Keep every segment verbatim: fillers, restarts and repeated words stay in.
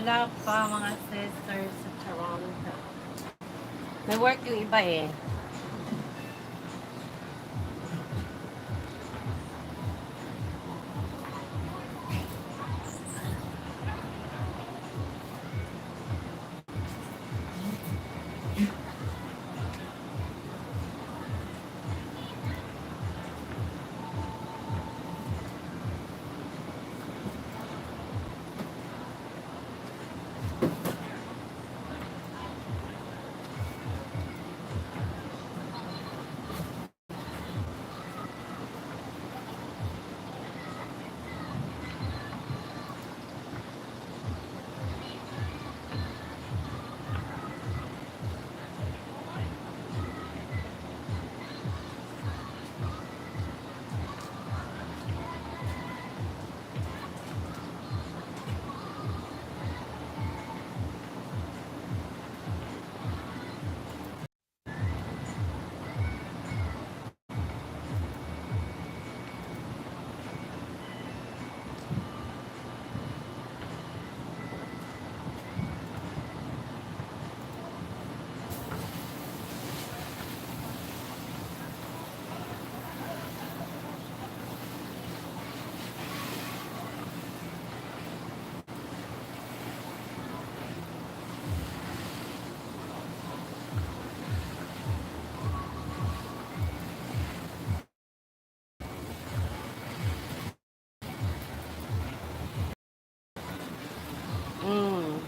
Wala pa, mga sisters sa Toronto. May work yung iba eh. Mm.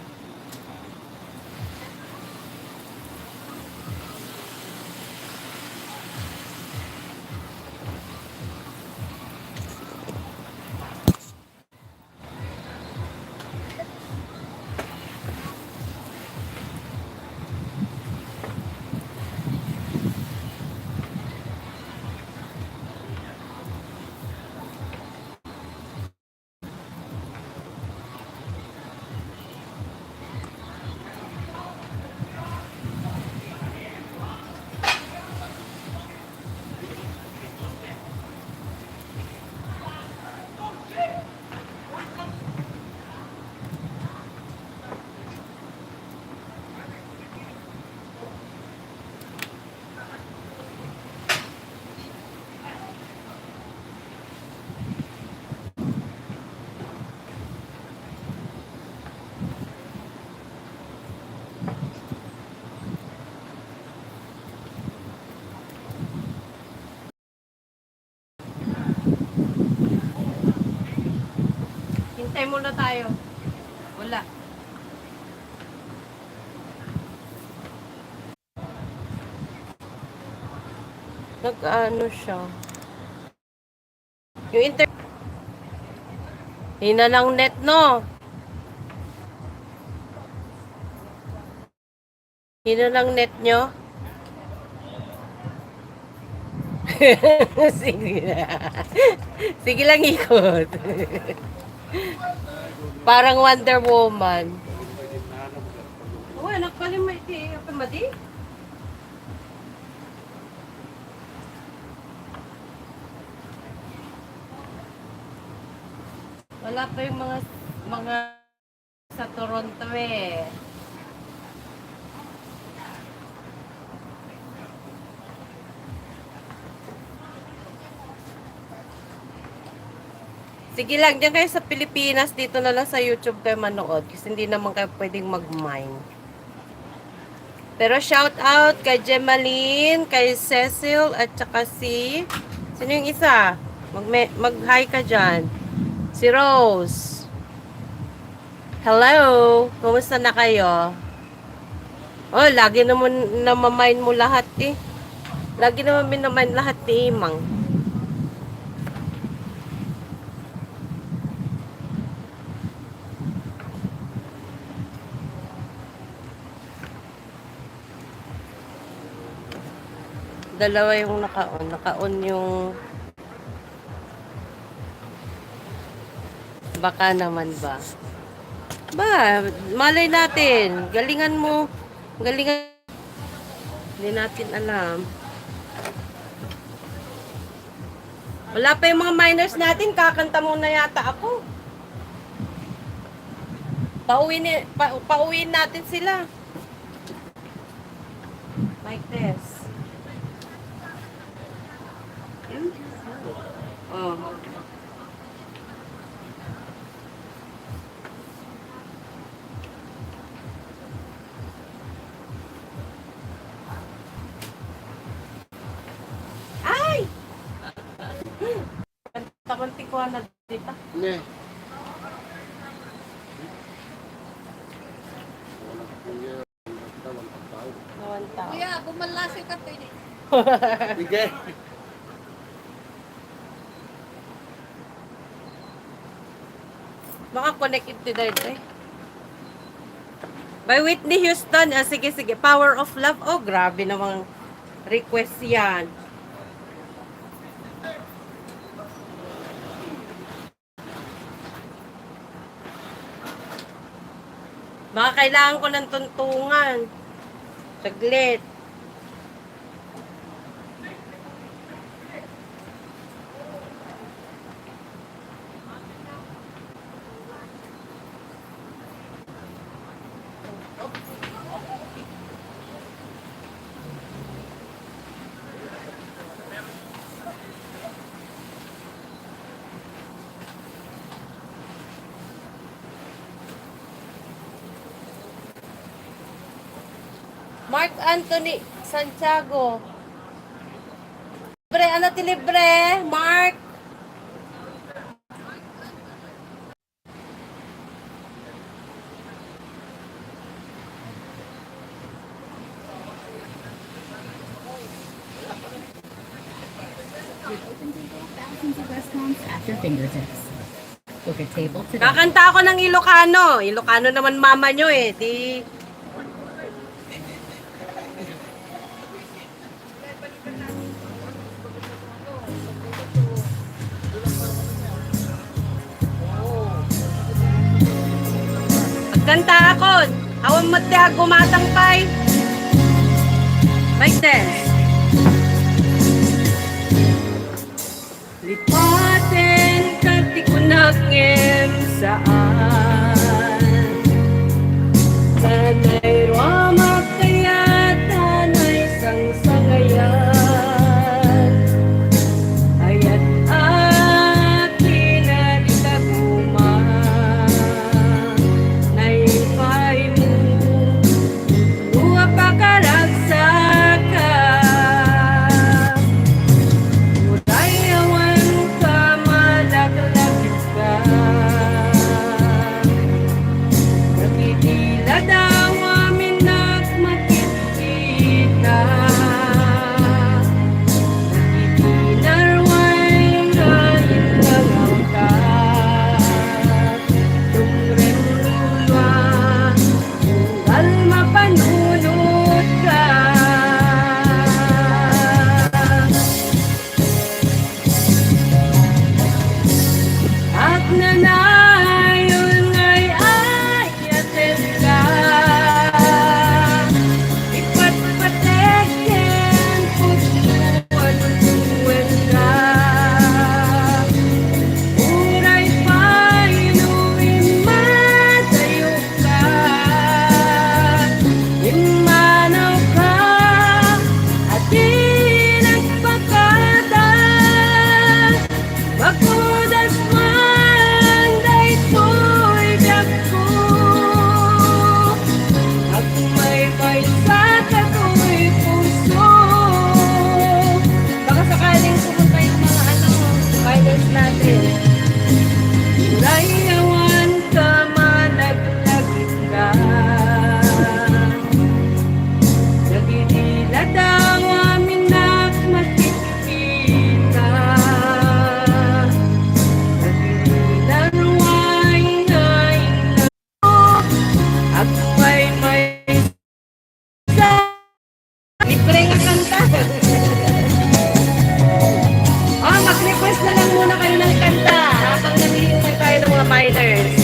Hintay muna tayo. Wala. Nag-ano siya? Yung inter-, hinalang net, no? Hinalang net nyo? Sige na. Sige lang, ikot. Parang Wonder Woman. Uy, anak, kalimay ti, apa, madi? Wala pa yung mga, mga sa Toronto eh. Sige lang, diyan kayo sa Pilipinas, dito na lang sa YouTube kayo manood kasi hindi naman kayo pwedeng mag-mine. Pero shout out kay Gemaline, kay Cecil, at saka si, sino yung isa? Mag-, mag-hi ka dyan. Si Rose. Hello, kumusta na kayo? Oh, lagi naman namamain mo lahat eh. Lagi naman minamain lahat ni Imang. Dalawa yung naka-on. Naka-on yung, baka naman ba? Ba, malay natin. Galingan mo. Galingan. Hindi natin alam. Wala pa yung mga miners natin. Kakanta muna yata ako. Pauwi ni, pa, pauwiin natin sila. Mic test. Hmm? Oh. Ay! Taman ti kuana dita. Ne. Wala ko yung, wala ko yung tao. Nawan tao. Kuya, bumalasi ka, pwede. Sige. Maka-connect iti daytoy. By Whitney Houston. Ah, sige, sige. Power of Love. Oh, grabe namang request yan. Baka kailangan ko ng tuntungan. Saglit. Mark Anthony Santiago. Libre, ano ti libre? Mark? With OpenTable, thousands of restaurants at your fingertips. Book a table today. Kakanta ako ng Ilocano. Ilocano naman mama nyo eh. Di Agkanta akon. Awan met ti agumatang pay. Mic test. Lipaten ka ti kunak ngem saan. Sanay ruamak kayat a naisangsangayan. Ayat a kinaditaguma. Naipaymo no apakaragsaka. Uray awan ka malaklagipka. Dagiti ladaw aminak makitkita. Dagiti narway nga indangawka. Tumremrua, unggal mapanunotka. Agnanayon nga ay-ayatenka, ipatpatek ken pudno a lugurwenka. Uray pay no immadayokka, immanawka, a di nagpakada. Makudas man daytoy biagko, agmaymaysa datoy puso. Baka sakaling pumunta yung mga, ano, fighters natin. Uray awan ka malaklagipka. Dagiti ladaw aminak makit- kita. Dagiti narway nga innaw, agmaymaysa. Libre nga kanta. Ah, mag-request na lang muna kayo ng kanta habang naghihintay tayo ng mga miners.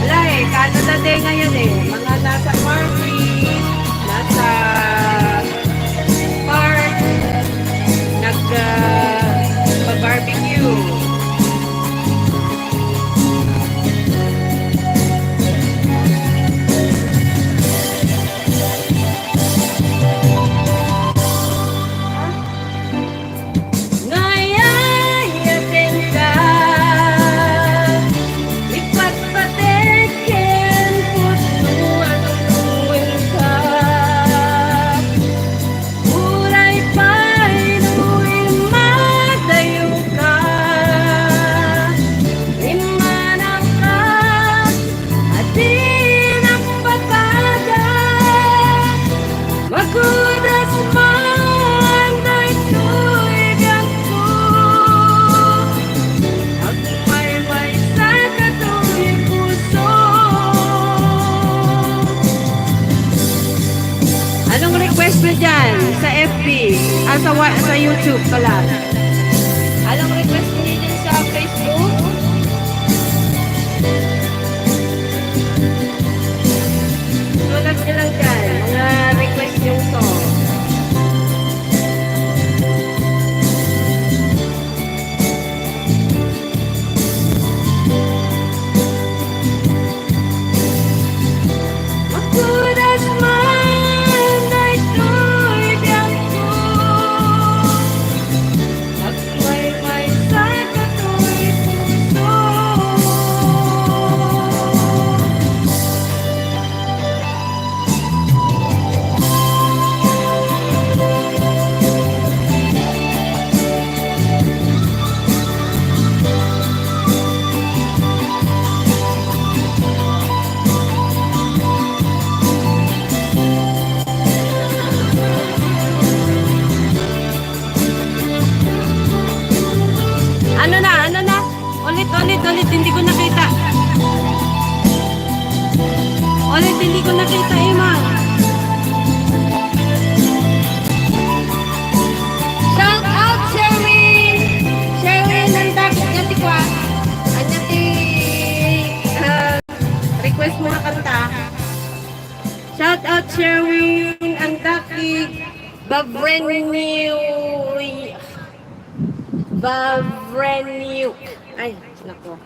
Wala eh, Canada Day ngayon eh. Mga nasa party, nasa park, nag, ah, pa-barbecue. Ano dyan sa F B, ah, sa wa-, sa YouTube pala. Anong request niyo dyan sa Facebook? Sulat niyo lang dyan, mga request yung song. Mapudas man daytoy biagko, agmaymaysa datoy puso. Ano na? Ano na? Ulit, ulit, ulit. Hindi ko nakita. Ulit, hindi ko nakita, Ima. Shout out, Sherwin! Sherwin, ang dagit nga ti kwa. Anya ti, ah, request mo nga kanta? Shout out, Sherwin, ang dakig. Bavrenue. Bavrenue. Ay, nako.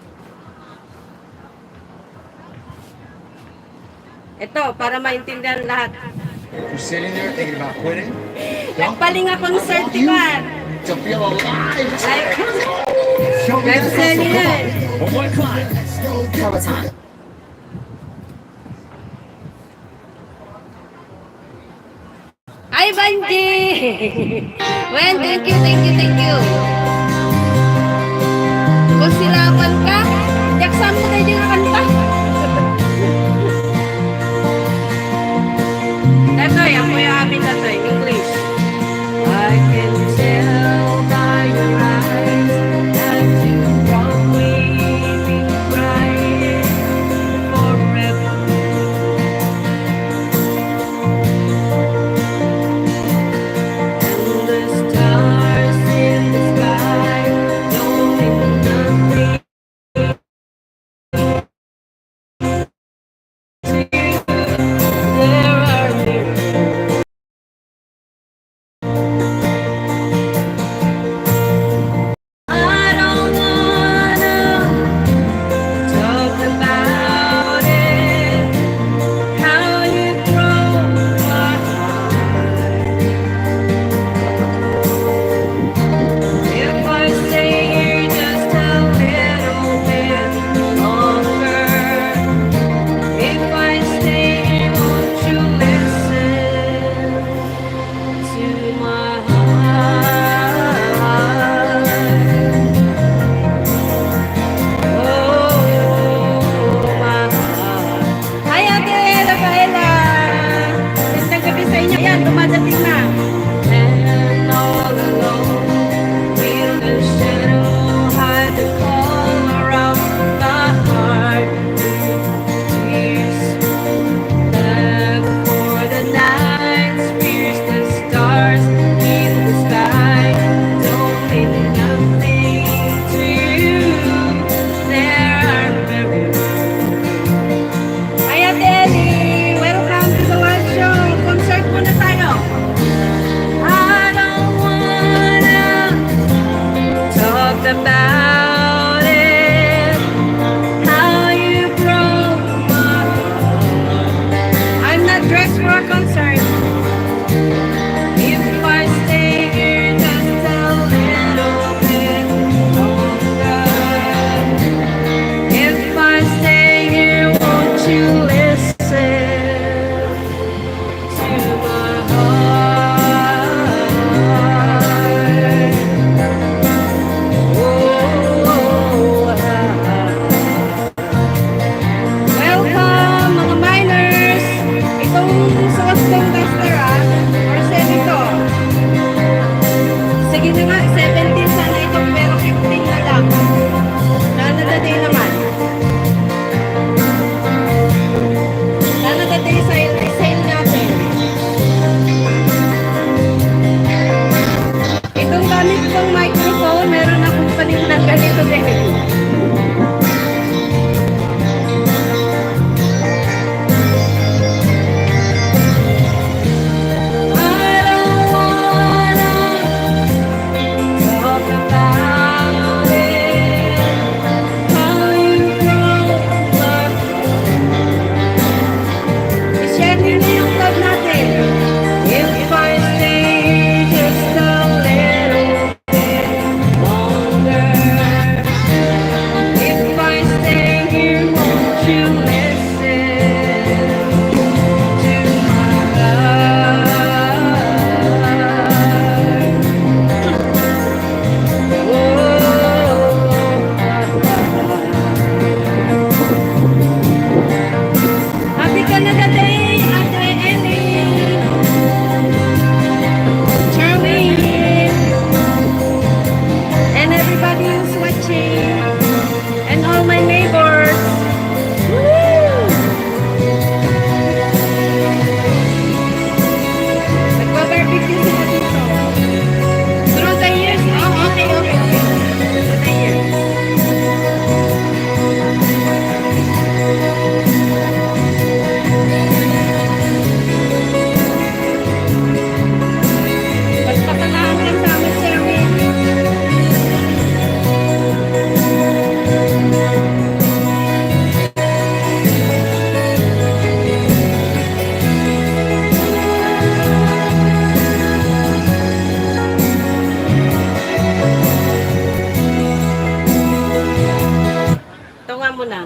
Ito, para maintindihan lahat. You're sitting there thinking about quitting? Nagpalinga concert, you, Tikar. To feel alive. Ay. Show me that muscle. Come on. One more time. Let's go, Peloton. Ay, Banji! Well, thank you, thank you, thank you. Kung sirapan ka, diak sa amin tayo nga kanta. Tatoy, ang kuya amin, Tatoy, English. I can tell by your eyes that you've probably been crying forever. And the stars in the sky don't mean nothing.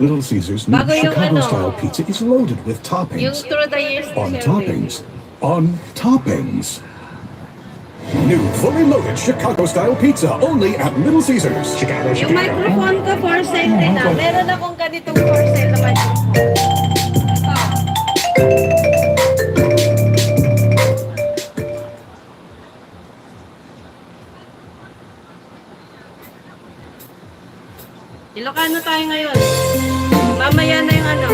Little Caesars new Chicago-style pizza is loaded with toppings on toppings on toppings. New fully loaded Chicago-style pizza only at Little Caesars. Chicago, Chicago. Yung microphone ko, for sale din, ah. Meron akong ganitong for sale na microphone. Ito. Ilocano tayo ngayon. Mamaya na yung ano.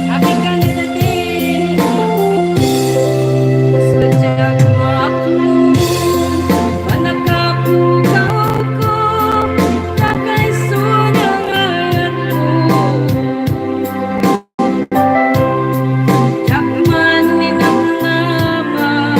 Happy ka na din. Sa diak maklon, panagkapukaw ko, takay sunang ayat ko. Diak man ninamnama,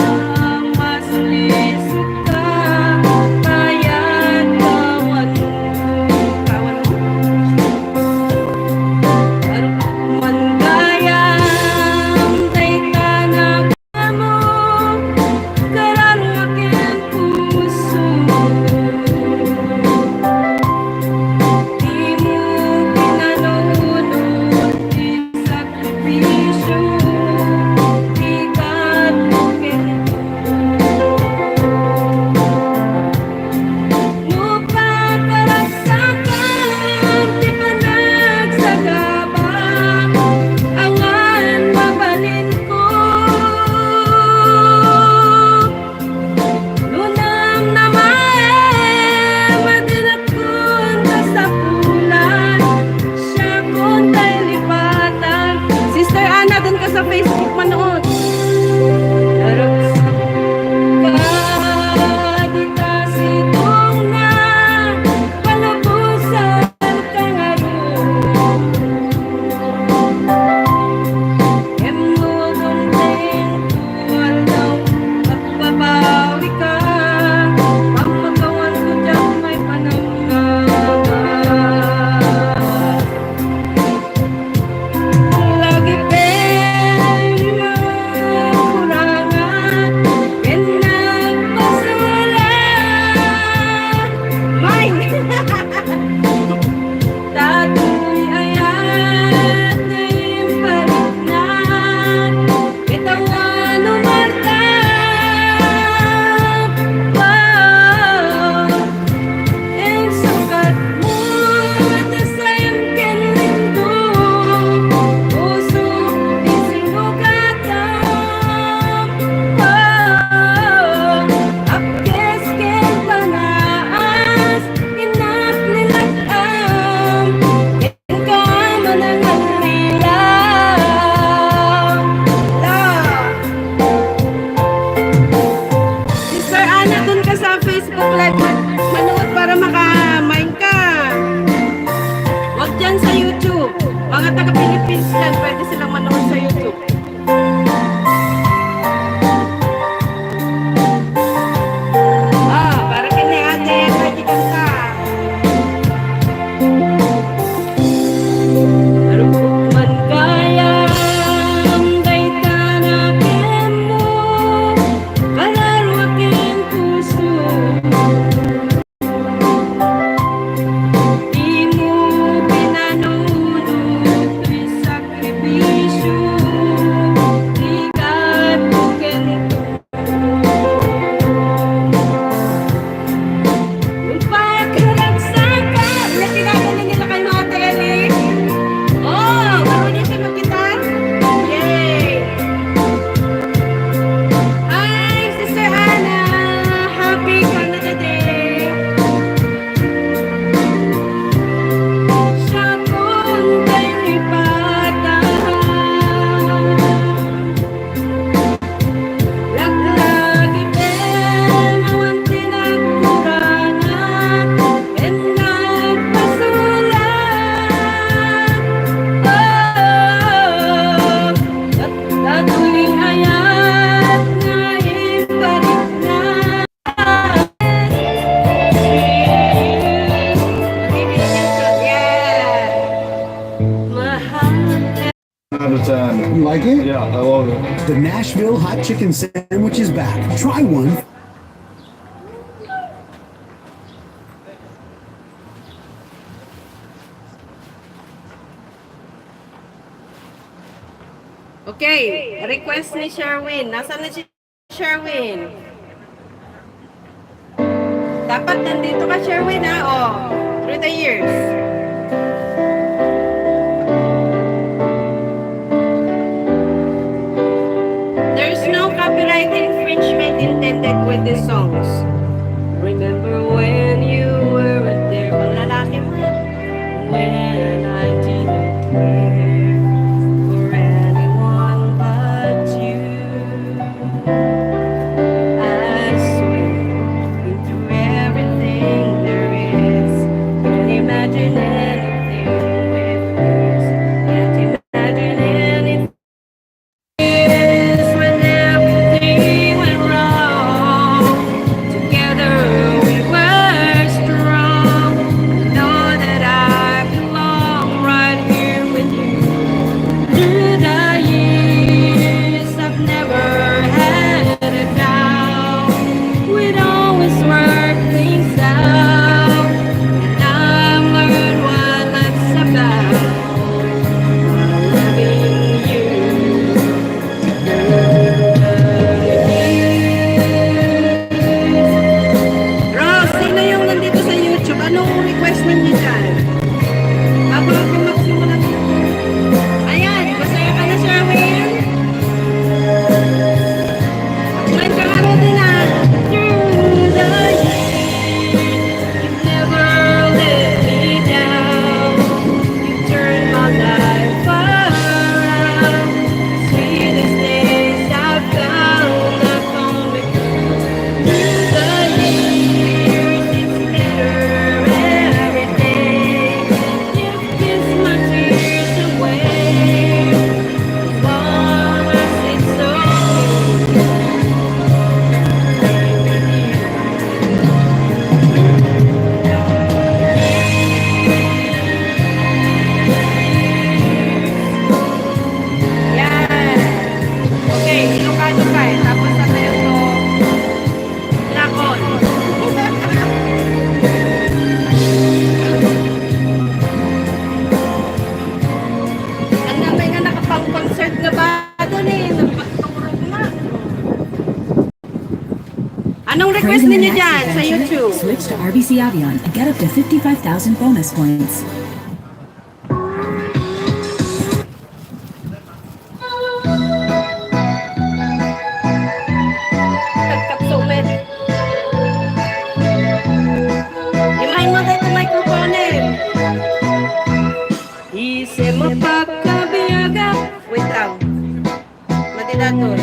You like it? Yeah, I love it. The Nashville hot chicken sandwich is back. Try one. Okay, request ni Sherwin. Nasaan na si Sherwin? Dapat nandito ka, Sherwin, ha? Oh, through the years. There's no copyright infringement intended with these songs. Remember when you were there. Pang lalaki mo. When I didn't care for anyone but you. I swear, into everything there is. Can't imagine anything with this. Can't imagine anything. Is when everything went wrong. Together we were strong. Know that I belong right here with you. Through the years, I've never had a doubt. We'd always work things out. And I've learned what life's about. Loving you. Rose, sino yung nandito sa YouTube? Anong request ninyo dyan? Bago ako magsimula. Ayan, masaya ka na, Sherwin? May pangarap din, ah. Through the years, you never let me down. You turned my life around. Sweetest days I found, I found with you. Through the years, it's better every day. You've kissed my tears away. As long as it's okay. Yan. Okay, Ilocano pa eh. Tapos na tayo to. Lakon. Ang damay nga nakapang-concert na ba doon eh. Nagpagturog na. Anong request ninyo dyan sa YouTube? Switch to R B C Avion and get up to fifty-five thousand bonus points. Nagkapsumet. Imahin mo tayo itong microphone eh. Ise mapagkabiaga. Wait lang. Mati daton.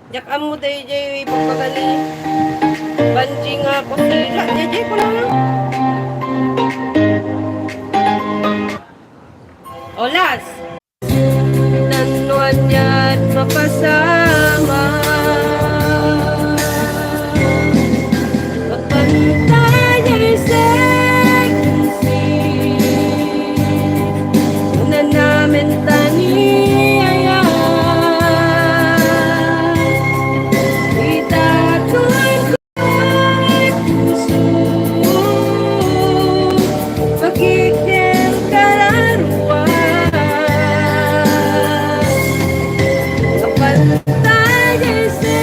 Diak ammo daydiay babaga ni Banji nga kusina. Daydiay ko na. Olas. Tanoan niya mapasama. Pagpantay ay sexy. Una namin tani aya. Itatun ko ay puso. Pakikil kararua. Kapantay ay sexy.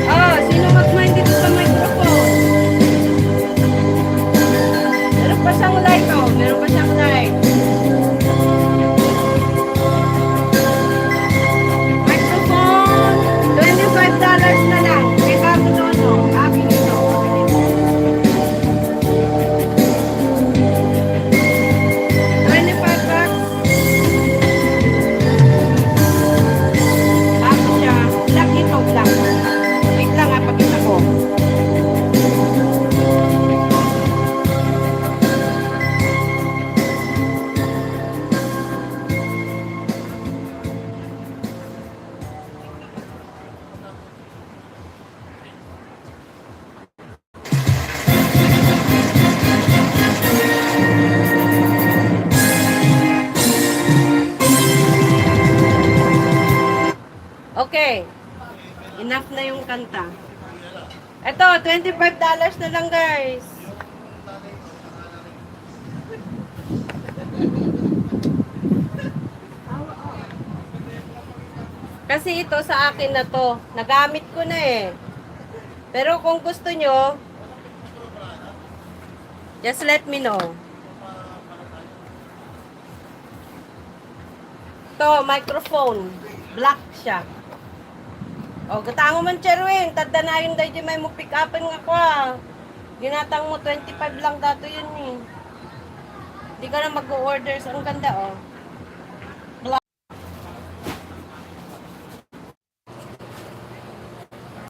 Ah, sino mag-mind dito sa microphone? Meron pa siyang light, oh. Meron pa siyang light. Microphone, twenty-five dollars na lang. Kay Bago Nono, akin ito. Twenty-five bucks. Ako siya. Black ito, black. Wait lang ha, pakita ko. Okay. Enough na yung kanta. Eto, twenty-five dollars na lang, guys. Kasi ito sa akin na 'to. Nagamit ko na eh. Pero kung gusto nyo, just let me know. 'To, microphone. Black siya. O, gatangom man, Cherwin. Tadda na yun, daydi may mo pick-upan nga kua. Ginatang mo, twenty-five lang dato yun eh. Di ka na mag-order. Ang ganda, oh.